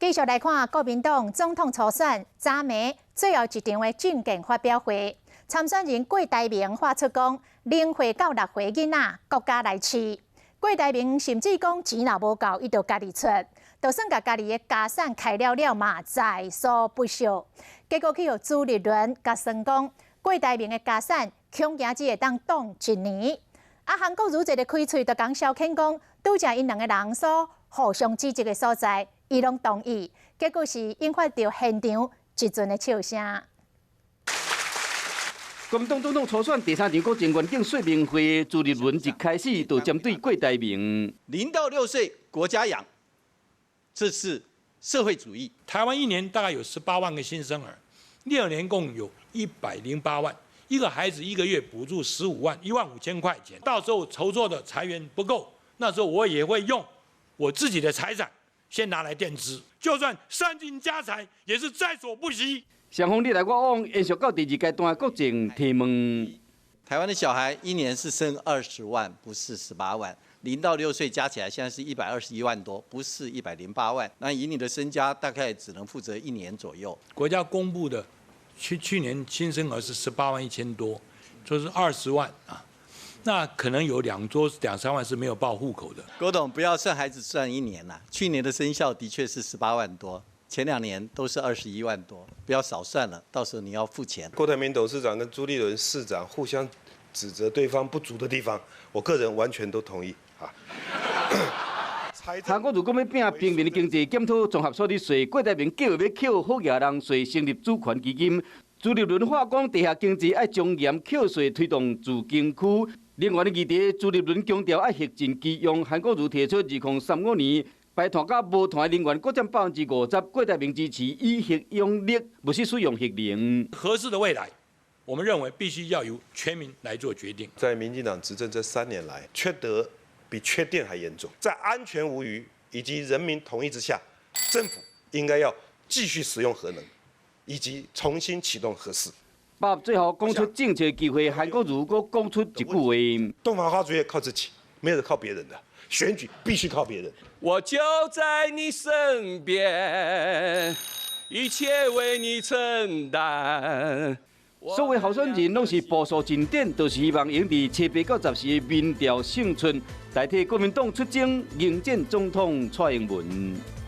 繼續來看國民黨總統初選，昨暝最後一場的政見發表會，參選人郭台銘發出講，0歲到6歲囡仔國家來飼。郭台銘甚至講錢若無夠，伊就家己出，就算共家己的家產開了了嘛，在所不惜。結果去予朱立倫共算講，郭台銘的家產恐驚只會當擋一年。啊，韓國瑜一个開喙就共消遣講，拄才𪜶兩个人所互相指責的所在，伊攏同意。結果是引發著現場一陣的笑聲。國民黨總統初選第三場國政願景說明會，朱立倫一開始就針對郭台銘。0到6歲國家養，這是社會主義。台灣一年大概有18萬個新生兒，6年共有108萬，一個孩子一個月補助15萬，15,000塊錢。到時候籌措的財源不夠，那時候我也會用我自己的財產先拿來墊資，就算散盡家財也是在所不惜。雙方你來我往，延續到第二階段國政提問。台灣的小孩一年是生20萬，不是十八萬。0到6歲加起來現在是121萬多，不是108萬。那以你的身家，大概只能負責一年左右。國家公布的去去年新生兒是18萬1千多，就是20萬啊。那可能有兩多兩三萬是沒有報戶口的。郭董，不要算孩子算一年啦，去年的生效的確是18萬多。前2年都是21萬多，不要少算了，到時候你要付錢。郭台銘董事長跟朱立倫市長互相指責對方不足的地方，我個人完全都同意啊。韓國瑜講欲拚平民的經濟，檢討綜合所得稅，郭台銘計劃欲扣好額人稅，成立主權基金。朱立倫話講地下經濟愛從嚴扣稅，推動住經區。另外的議題，朱立倫強調愛核盡其用，韓國瑜提出2035年排碳佮無碳的能源各佔50%，郭台銘支持以核養綠，不是使用核能。核四的未來，我們認為必須要由全民來做決定。在民進黨執政這3年來，缺德比缺電還嚴重。在安全無虞以及人民同意之下，政府應該要繼續使用核能，以及重新啟動核四。爸最後講出政策機會，韓國瑜閣講出一句話：洞房花燭夜靠自己，沒有靠別人的。選舉必須靠別人。我就在你身邊，一切為你承擔。所有候選人攏是步數進展，就是希望用佇7、8到10時的民調勝出，代替國民黨出征迎戰總統蔡英文。